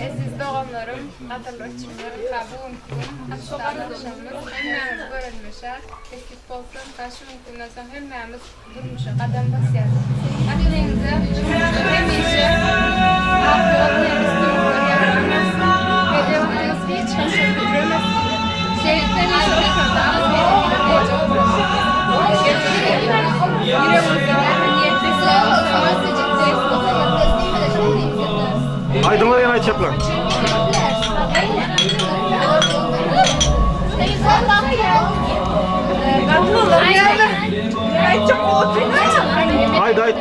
Eziz doganlarym, gadyrly öçümler, bu günki gün Aşgabat agşamymyz hemmämiz görelmeşe nesip bolsun, şu günki günden soň hemmämiz durmuşa gadam basýarys. Ähliňize durmuşda hemişe ak ýol bilen üstünlikler ýaran bolsun. Hedefleriňiz hiç haçan büdremesin. Şeýle hemişe okarda agzybirlik bilen Ýüregiňizde näme niýet besläp Aýdyňlar ýene aýtjaklar. Aýt aýt.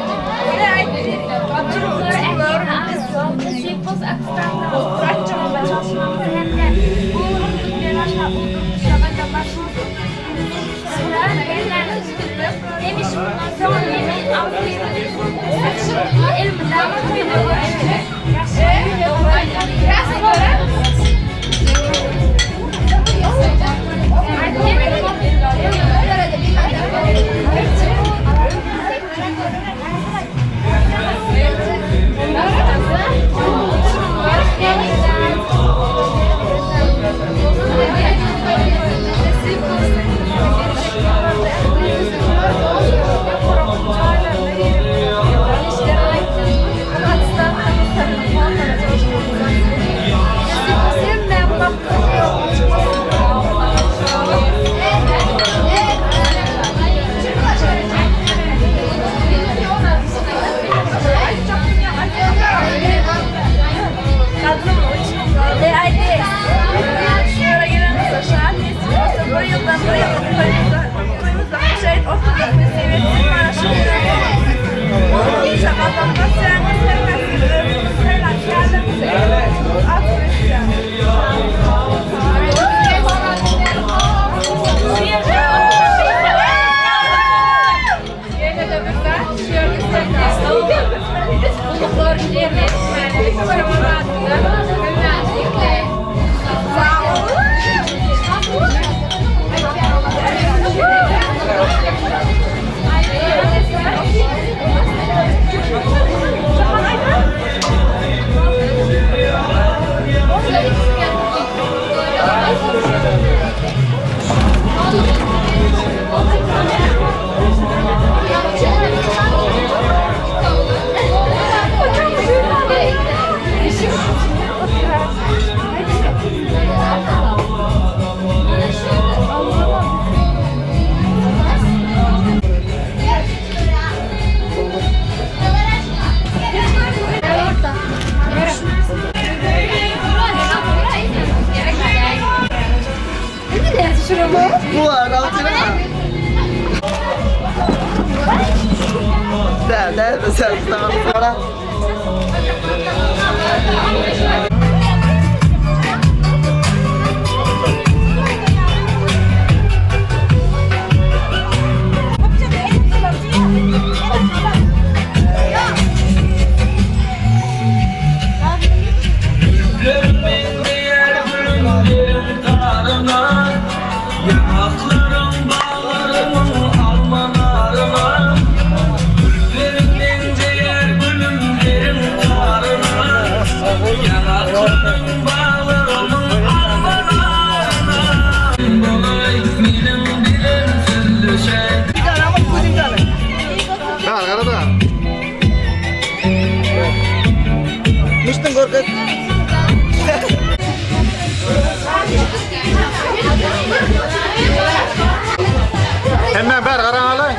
Hemmäň bäri garaňaly.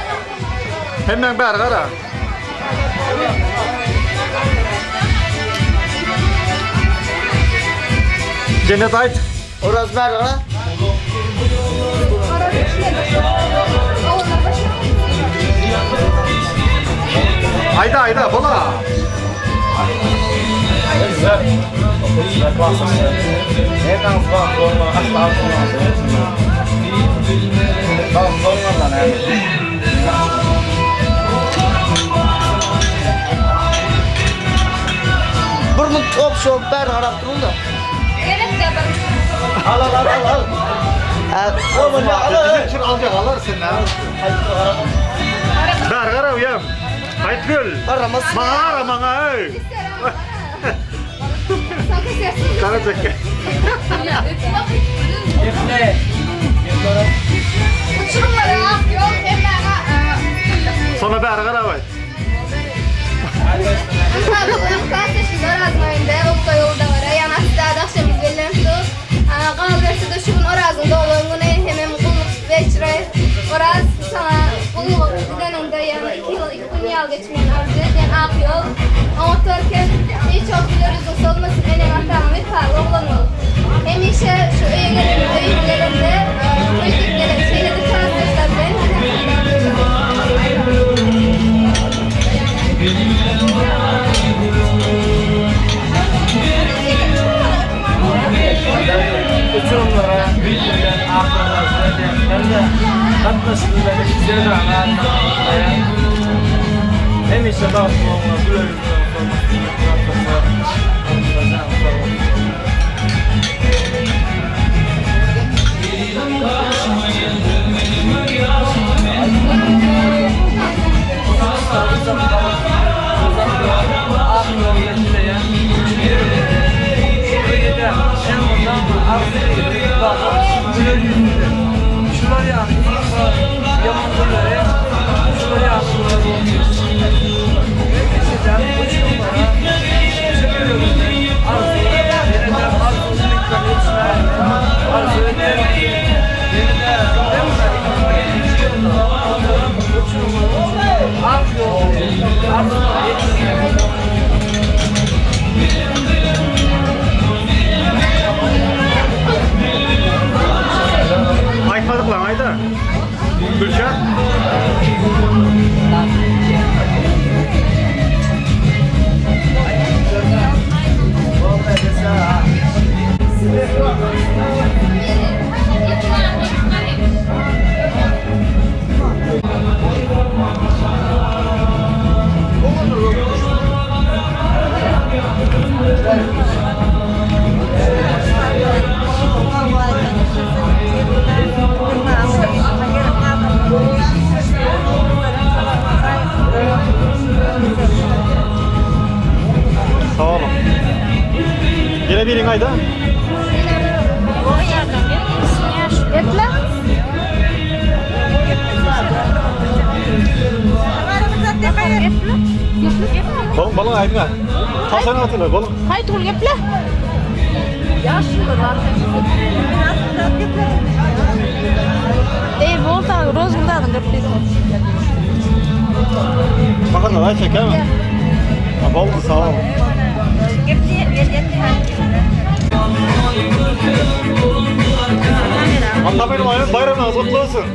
Hemmäň bäri gara. Jennet aýt. Oraz bäri gara. Aýda aýda bola. Bir mun top şok bäri garap durun da. Al al al al al. Ha, o mun al al. Çır alacak alar sen ha. Bäri gara uýam. Aýtgül. Garamaz. Maňa gara maňa ey. Gara çek. Sona bäri gara aý. Hemişe şu öýe gelen, öýe gelende, öýdüp gelen şeýle-de klasdaşlar bilen Uçurumlara bilen akyldaşlar hem-de gatnaşyjylara Hemişe bagtly bolmaly, güler ýüzli. Ýene biriň aýda. Geple. Boluň, boluň aýdyň. Towşan atylar, boluň. Haýt gul geple. Ey bolsa rozguldadyň geplesin. Bakın aý çekermi? Ha, boldy, sag bol. Ata benim aýym baýramyňyz gutly bolsun.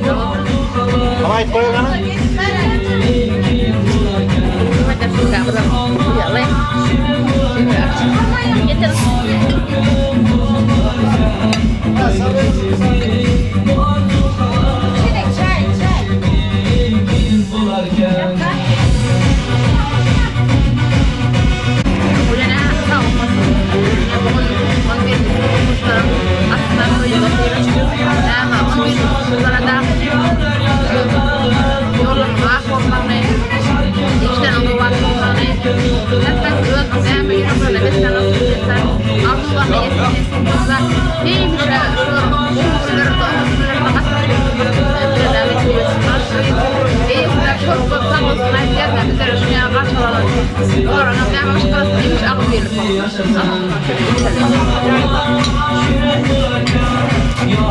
Ana aýyp goýuň ana.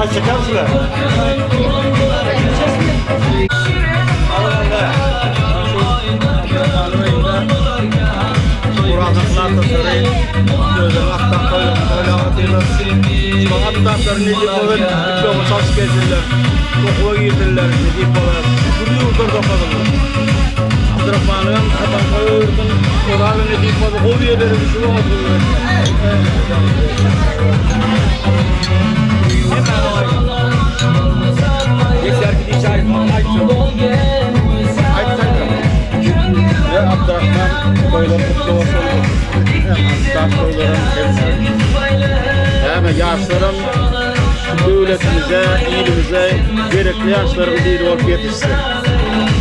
Aý çeker misinler? Ve Abdurrahman toýlary gutly bolsun. Hem Aslan toýlaryň hem hem ýaşlaryň döwletimize, ilimize gerekli ýaşlaryň biri bolup ýetişsin.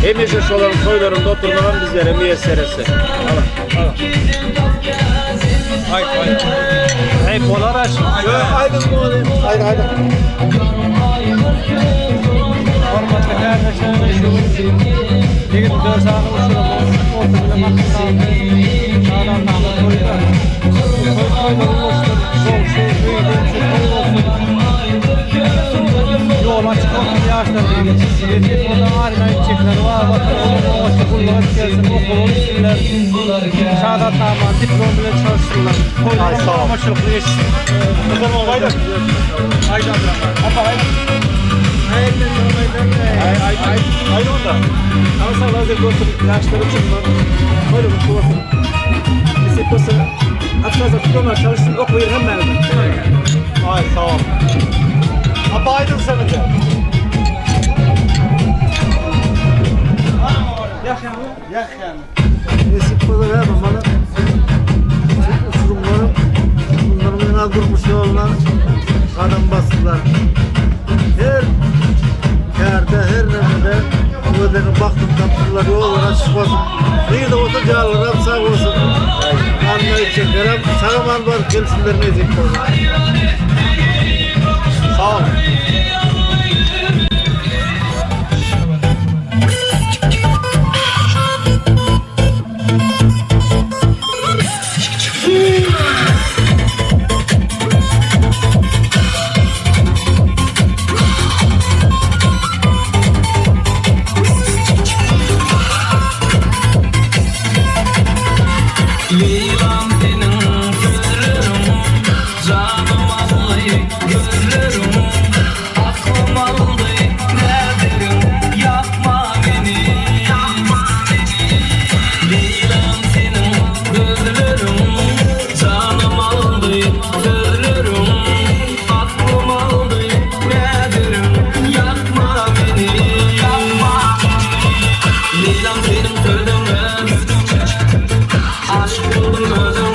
Hemişe şolaryň toýlarynda oturmagam bizlere miýesser etsin. Allah. Hey bolar aş. Aýdyň Aýdyň aýdyň. Hormatly kardeşlerim, şu 24 sany uçurumyz orta bilen maksatly Şadan toýda. Toý toýlary bolsun, goňşy, öýde şu toý bolsun. Ýol açyk bolsun ýaşlar. Nesip bolsa armiýa gitjekler bar, watan oňatly gulluk etsin, okuwa gitsinler. Şahadatnama, diplom bilen çalışsynlar. Ay, sag ol. Toýlar geçsin. Kızım ol aýdyň. Aýdy Abdurrahman. Apa aýdy. Ay ay ay. Aýdyň onda. Yaşları uçurumlar. Toýlary gutly bolsun. Nesip bolsa Atlaza diplomlar çalışsın, okuyur hemen. Ay sag ol. Apa aýdyň sen de. Nesip bolsa verme bana. Uçurumları bunların en az durmuş yoluna kadam bastılar. Her yerde, her nemede özlerine baktım taptılar, yollara açık olsun. Bir de olsa canlarım sağ olsun. Anlayıp çekerim, sağ var gelsinler nesip olsun. Sag ol. Leylam seniň sözleriň Janym aldy gözleriň Aklym aldy näzeriň Ýakma meni Leylam seniň gözleriň Janym aldy sözleriň Aklym aldy näzeriň Ýakma meni Leylam seniň sözüňe Aşyk boldum özüňe.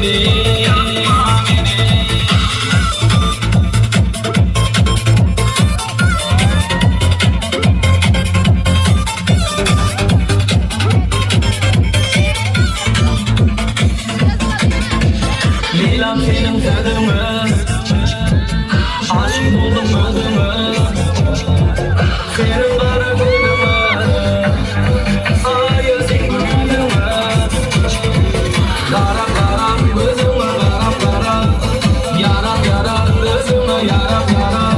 meni Ýakma meni. Leýlam seniň sözüňe Aşyk boldum özüňe Seniň gara gözüňe Aýa seň ýüzüňe Garap garap gözüňe garap garap Ýarap ýarap özüňe ýarap ýarap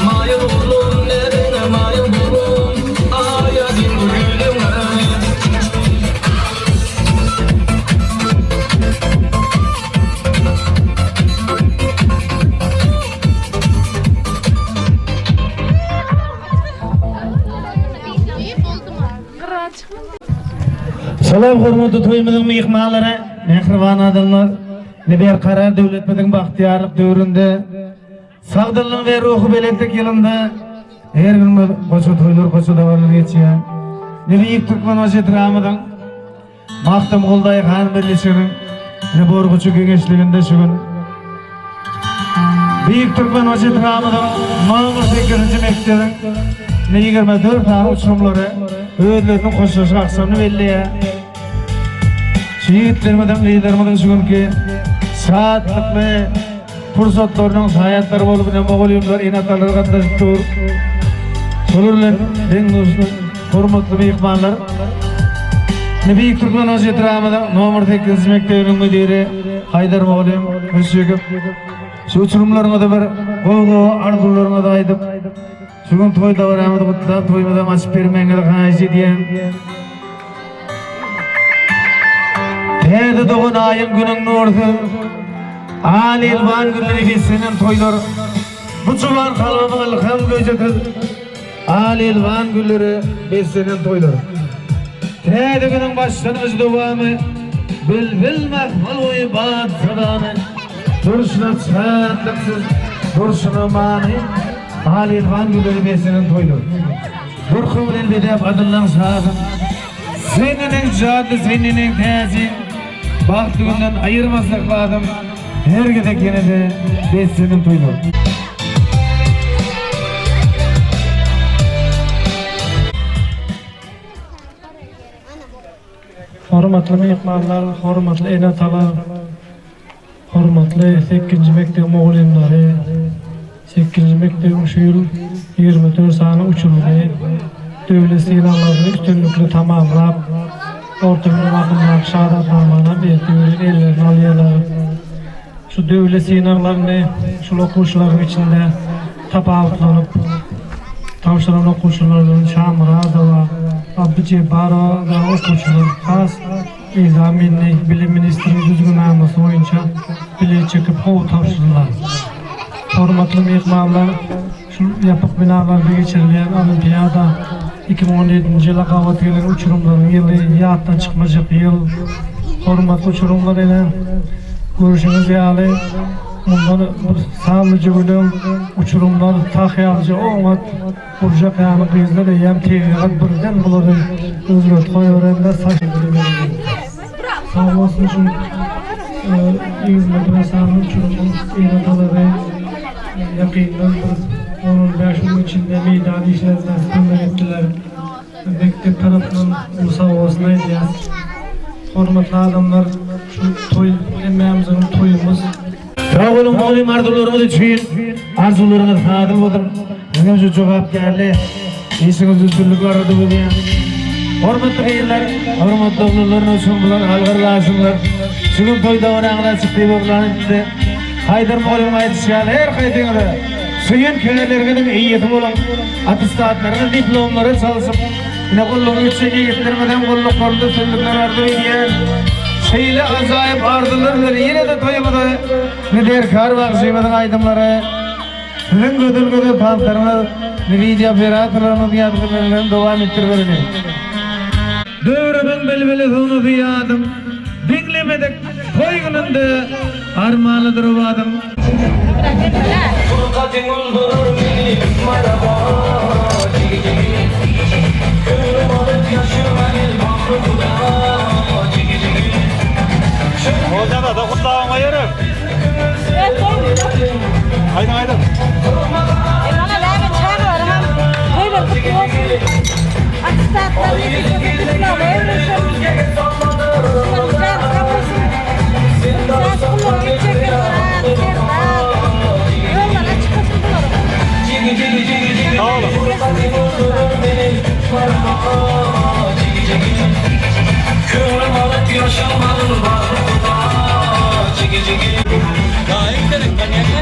Maýyl boldum neziňe maýyl boldum Aýa seň ýüzüňe. Salam hormatly toýumyzyň myhmanlary, mähriban adamlar. Indi Berkarar döwletimiziň bagtyýarlyk döwründe sagdynlyk we ruhubelentlik ýylynda her günümiz goşa toýlar, goşa dabaralar geçýär. Indi Beýik Türkmenbaşy etrabymyzyň Magtymguly daýhan birleşiginiň Reborguçy geňeşliginde şu gün Beýik Türkmenbaşy etrabymyzyň nomer sekizinji mekdebiň 24 sany uçurymlary özleriniň hoşlaşyk agşamyny belleýär. Şu ýigitlerimiziň, gyzlarymyzyň şu günki şatlykly pursatlarynyň şaýatlary bolup ine mugallymlar, ene-atalar gatnaşyp dur. Şolar bilen deň-duşly hormatly myhmanlar. Ine Beýik Türkmenbaşy etrabymyzyň nomer sekizinji mekdebiniň müdiri Haýdar mugallym Müşşigow şu uçurymlaryňyzy bir gowy-gowy arzuwlaryňyzy aýdyp, şu gün toý dabaramyzy gutlap, toýumyzam açyp bermegiňizi haýyş edýän. Täze dogan aýyň günüň nursuz, Al-elwan gülleri beslenen toýlar, Bu juwan kalbymyň ylham güýjüsiz, Al-elwan gülleri beslenen toýlar. Täze günüň başlangyjy dowamy, Bilbil mahmal boýy bat sadany, Durşuna şatlyksyz, durşuna many, Al-elwan gülleri beslenen toýlar. Durky bilen bezäp adyllaň şasyn, Sen neneň jady, sen neneň täsin, Bagtly günden aýyrmasak lazym, Her gezek ýene-de beslenen toýlar. Hormatly myhmanlar, hormatly ene-atalar, hormatly sekizinji mekdebiň mugallymlary, sekizinji mekdebiň şu ýyl 24 sany uçurymy döwlet synaglaryny üstünlikli tamamlap, orta bilim hakyndaky şahadatnamany ertir ellerine alýarlar. Şu döwlet synaglaryny şul okuwçylaryň içinde tapawutlanyp tabşyran okuwçylardan Şamyradowa, Abdyjebbarowa dagy okuwçylar has yza Milli bilim ministriniň düzgünnamasy boýunça bile çekip gowy tabşyrdylar. Hormatly myhmanlar, şu ýapyk binalarda geçirilýän olimpiada 2017-nji ýyla gabat gelen uçurymlaryň ýyly ýatdan çykmajak ýyl. Hormatly uçurymlar ene görşüňiz ýaly mundan bir sanlyja gün öň uçurymlar tahýalyja oňat gurjak ýaly gyzlar eýýäm tebigat birden bulary özgertip goýberende saç Sag bolsun şu 24 sany uçurymyň ene-atalary ýakyndan bir on-on bäş günüň içinde meýdan işlerine kömek etdiler. Mekdep tarapyndan uly sag bolsun aýdýas. Hormatly adamlar, şu toý hemmämiziň toýumyz. Sag boluň mugallym arzuwlaryňyz üçin arzuwlaryňyz hasyl bolsun. Sizem şu jogapkärli işiňizde üstünlik arzuw edýän. Hormatly gyzlar, hormatly oglanlar üçin bular algyrlasynlar. Şu gün toý dabaraňyz açyk diýip yglan edildi. Haýdar mugallymyň aýdyşy ýaly her haýsyňyza söýen kärleriňiziň eýesi boluň. Attestatlaryňyz diplomlara çalşyp, ine gullugy geçjek ýigitlerimiz hem gulluklarynda üstünlikler arzuw edýän. Şeýle ajaýyp arzuwlar bilen ýene-de toýumyza ine Derkar bagşymyzyň aýdymlary, siziň gözel-gözel tanslaryňyz, ine wideo operatorlarymyzyň ýazgylary bilen dowam etdiribereli. Döwrümiň bilbili sunusy ýadyň, Diňlemedik toý gününde armanlydyr owazyň. Furkatyň öldürer meni maraba jigi jigi Köňlüm alyp ýaşyma el bagry guda jigi jigi. Oguljan-da gutlagyňy goýaryn. Aýdyň, aýdyň. Bana näme çagalarym toýlar gutly bolsun. Atstatlar nesip bolsa diploma öwrensin. Şularyň jany sag bolsun. Saz gullugyna gitjekler Oraz, Serdar. Ýollary açyk bolsun bularyň. Sag boluň. Gelsin nesip bolsa. Aý, sag boluň.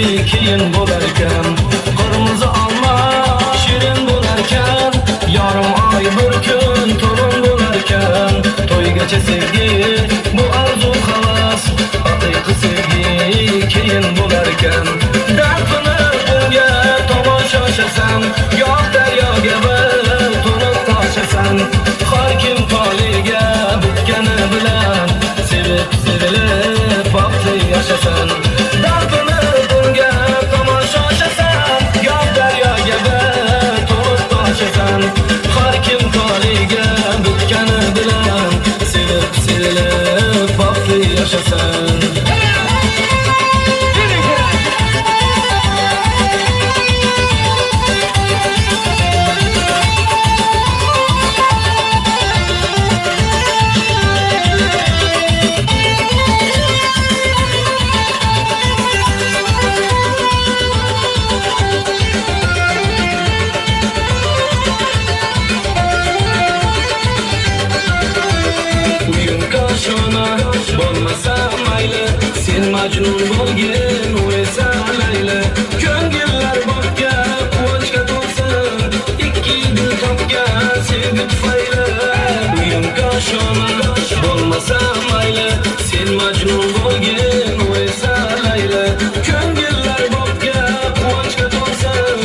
keyin bo'larkan. Qirmizi olma shirin bo'larkan, Yarim oy bir kun to'rin bo'larkan. To'ygacha sevgi bu arzu havas, Haqiqiy sevgi keyin bo'larkan. Dard qilib unga tomon shoshasan, Goh daryoga bir to'lib toshasan. Har kim toliga bitgani bilan sevib sevilib baxtli yashasan. Dard qilib unga tomon shoshasan, Goh daryoga bir to'lib toshasan. Har kim toliga bitgani bilan sevib sevilib baxtli yashasan. Uyum koshona bo'lmasa mayli, Sen Majnun bo'lgin, u esa Layli. Ko'ngillar baxtga, quvonchga to'lsin, Ikki dil topgan sevgi tufayli. Uyum koshona bo'lmasa mayli, Sen Majnun bo'lgin, u esa Layli. Ko'ngillar baxtga, quvonchga to'lsin,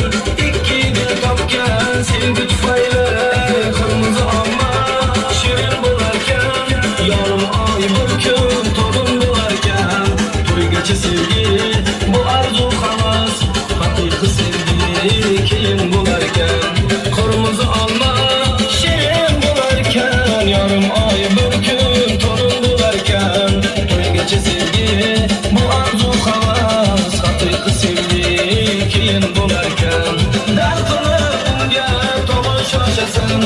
Ikki dil topgan sevgi tufayli. Qirmizi olma shirin bo'larkan, Yarim oy bir kun to'rin bo'larkan. To'ygacha sevgi bu arzu havas, Haqiqiy sevgi keyin bo'larkan. Qirmizi olma shirin bo'larkan, Yarim oy bir kun to'rin bo'larkan. To'ygacha sevgi bu arzu havas, Haqiqiy sevgi keyin bo'larkan. Dard qilib unga tomon shoshasan,